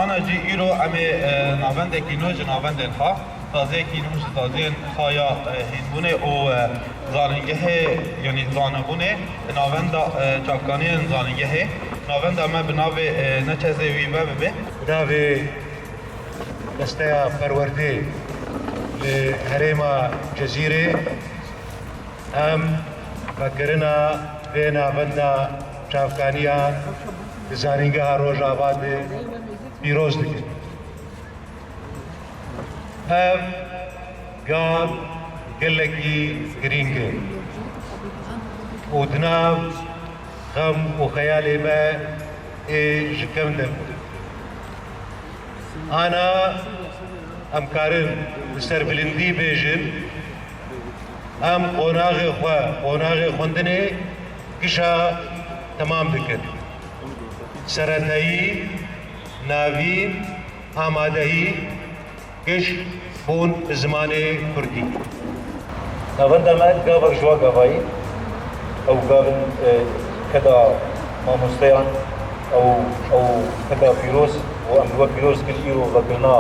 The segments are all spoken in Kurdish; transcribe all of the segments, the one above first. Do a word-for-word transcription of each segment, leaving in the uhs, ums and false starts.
Ana jî îro em ê, e, navendekî nû ji navendên xwe, saziyekî nû ji saziyên xwe ya, e, hînbûnê û, e, zanîngehê, yanî zanebûnê navenda, e, çavkaniyên zanîngehê, navenda me bi navê, e, Neçezê Wî Me bibe. Bi navê Desteya Perwerdê li herêma Cezîrê, em vekirina vê navenda çavkaniya di Zanîngeha Rojava de pîroz dikin. Ev gav gelekî girîng e û di nav xem û xeyalê me ê ji kevn de. Ana em karin bi serbilindî bêjin, em qonaxê xwe, qonaxê xwendinê gişa temam dikin. Seretayî, navîn, amadehî, giş bûn bi zimanê kurdî. Navenda me gavek ji wa gavayî, ew gavin, e, keda mamosteyan, ew, ew keda pîroz û em li we pîroz dikin îro vekirina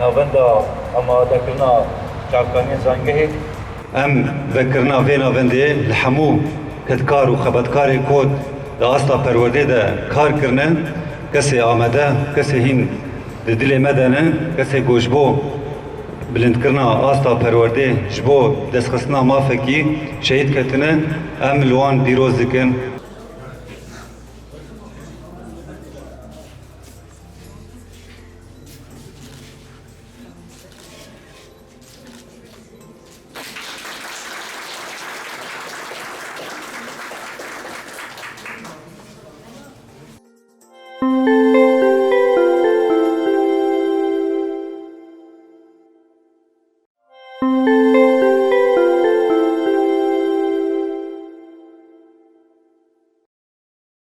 navenda amadekirina çavkaniyên zangehê. Em vekirina vê navendê li hemû kedkar û xebatkarê ku di asta perwerdê de kar kirine, kesê amade, kesê hîn di dilê me de ne, kesê ku ji bo bilindkirina asta perwerdê, ji bo destxistina mafekî şehîd ketine, em li wan pîroz dikin.